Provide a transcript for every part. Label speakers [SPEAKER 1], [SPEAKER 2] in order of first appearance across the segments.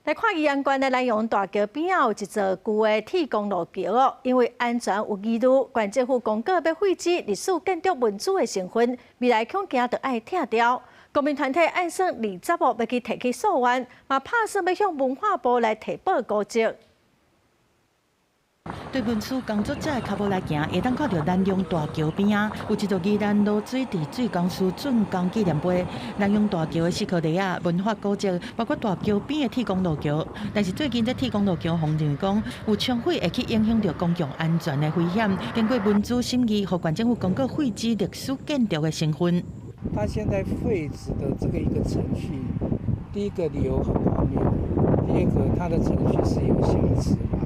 [SPEAKER 1] 來看宜蘭縣的南陽大橋邊仔有一座舊的鐵公路橋哦，因為安全有疑慮，縣政府公告欲廢止歷史建築文資的成分，未來恐驚著愛拆掉。公民團體按算20號欲去提起訴願，嘛拍算欲向文化部來提報古蹟。
[SPEAKER 2] 對文史工作者的跤步來行，會當看著南陽大橋邊仔有一座宜蘭濁水治水公司竣工紀念碑。南陽大橋的四箍犁仔文化古蹟，包括大橋邊的鐵公路橋。但是最近這鐵公路橋予認為講有沖毀會去影響著公共安全的危險。經過文資審議，予縣政府公告廢止歷史建築的成分。
[SPEAKER 3] 他現在廢止的這個一個程序，第一個理由很荒謬，第二個他的程序是有瑕疵嘛。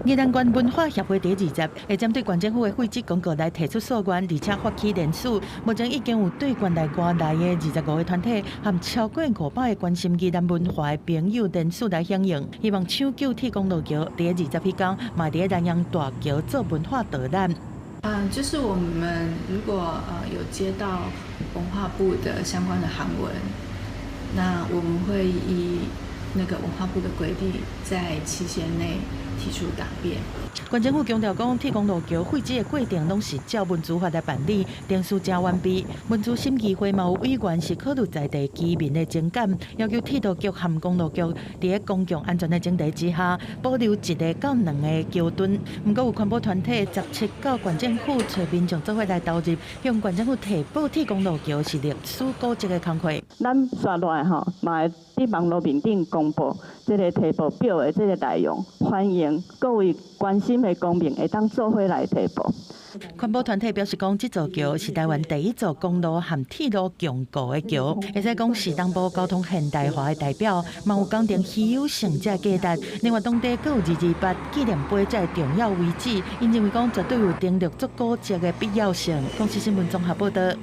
[SPEAKER 2] 宜蘭縣文化協會佇20會針對縣政府的廢止公告來提出訴願，而且發起聯署。目前已經有對縣內外來的25個團體和超過500個關心宜蘭文化的朋友聯署來響應，希望搶救鐵公路橋。佇20彼工，嘛佇南陽大橋做文化導覽。
[SPEAKER 4] 嗯，就是我們如果有接到文化部的相關的函文，那我們會依那個文化部的規定，在期限內提出答辯。
[SPEAKER 2] 縣政府強調講，鐵公路橋廢止的過程攏是照文資法來辦理，程序誠完備。文資審議會嘛有委員是考慮在地居民的情感，要求鐵路局和公路局佇公共安全的前提之下，保留一个到兩个橋墩。毋過有環保團體17到縣政府揣民眾做伙來投入，向縣政府提報鐵公路橋是歷史古蹟的工課。
[SPEAKER 5] 咱紲落來吼，嘛會佇網路面頂公布這个提報表的這个內容，歡迎各位關心的公民會當做伙來提報。
[SPEAKER 2] 環保團體表示講，這座橋是台灣第一座公路和鐵路共構的橋，會使講是東部交通現代化的代表，嘛有工程稀有性這價值。另外，當地閣有228紀念碑這个重要位置，𪜶認為講絕對有登錄做古蹟的必要性。公視新聞綜合報導。